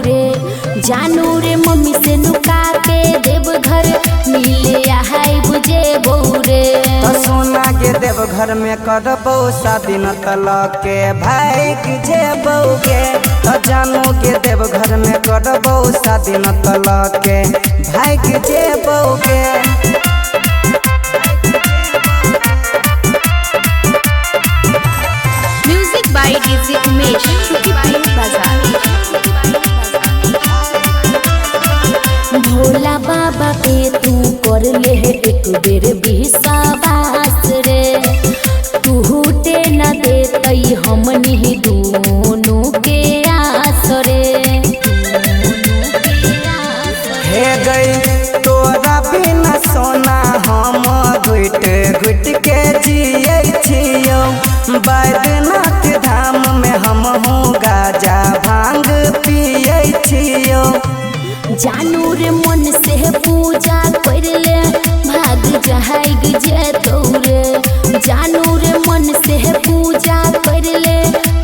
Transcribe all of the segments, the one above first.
रे। जानू रे मम्मी से नुका के देवघर मिले आइब जेबौ रे। तो सोना के देवघर में करबौ शादी न तलक के भाग जेबौ गे। तो जानू के देवघर में करबौ शादी न तलक के भाग जेबौ गे। Music by DJ Umesh, Shukipur Bazaar. Bhola बाबा पे तू कर ले एक बेर विश्वास रे, तू हुटे न देतई हमनी दोनों के आस रे। हे गई तोरा बिना सोना हम घुट घुट के जियै छियौ। बैद्यनाथ धाम में हम हूँ गाजा भांग पियै छियौ। जानू रे मन से पूजा कर ले भाग जाएग जेतौ रे। जानू रे मन से पूजा कर ले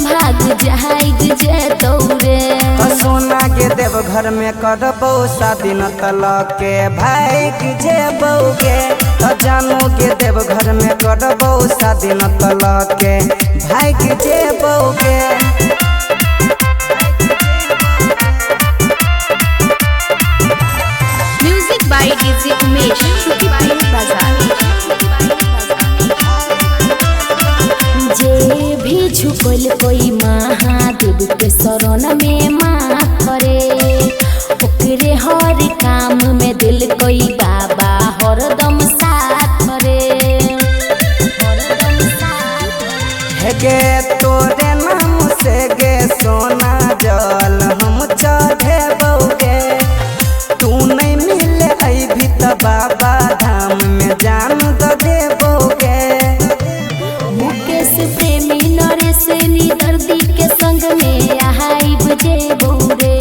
भाग जाएग जेतौ रे। तो सोना के देवघर में करबौ शादी न तलक के भाग जेबौ गे। तो जानू के देवघर में करबौ शादी न तलक के भाग जेबौ गे। Music by DJ Umesh, Shukipur Bazaar. जे भी झुकल कोई महादेव के शरण में माथ रे, ओकरे हर काम में दिल कोई बाबा हरदम साथ रे। हरदम साथ हे गे तोरे नाम से गे सोना जल हम चढ़ेबौ गे। तू नहीं मिले अभी त बाबा धाम में जान द देबौ गे। मुकेश प्रेमी नरेश निदर्दी के संग में आइब जेबौ रे।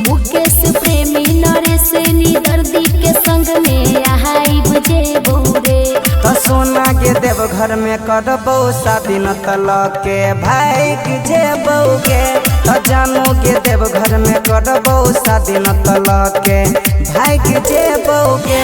मुकेश प्रेमी नरेश निदर्दी के संग में आइब जेबौ रे। तो सोना के देवघर में करबौ शादी न तलक के भाग जेबौ गे। तो जानू के देवघर में करबौ शादी न तलक के भाग जेबौ गे।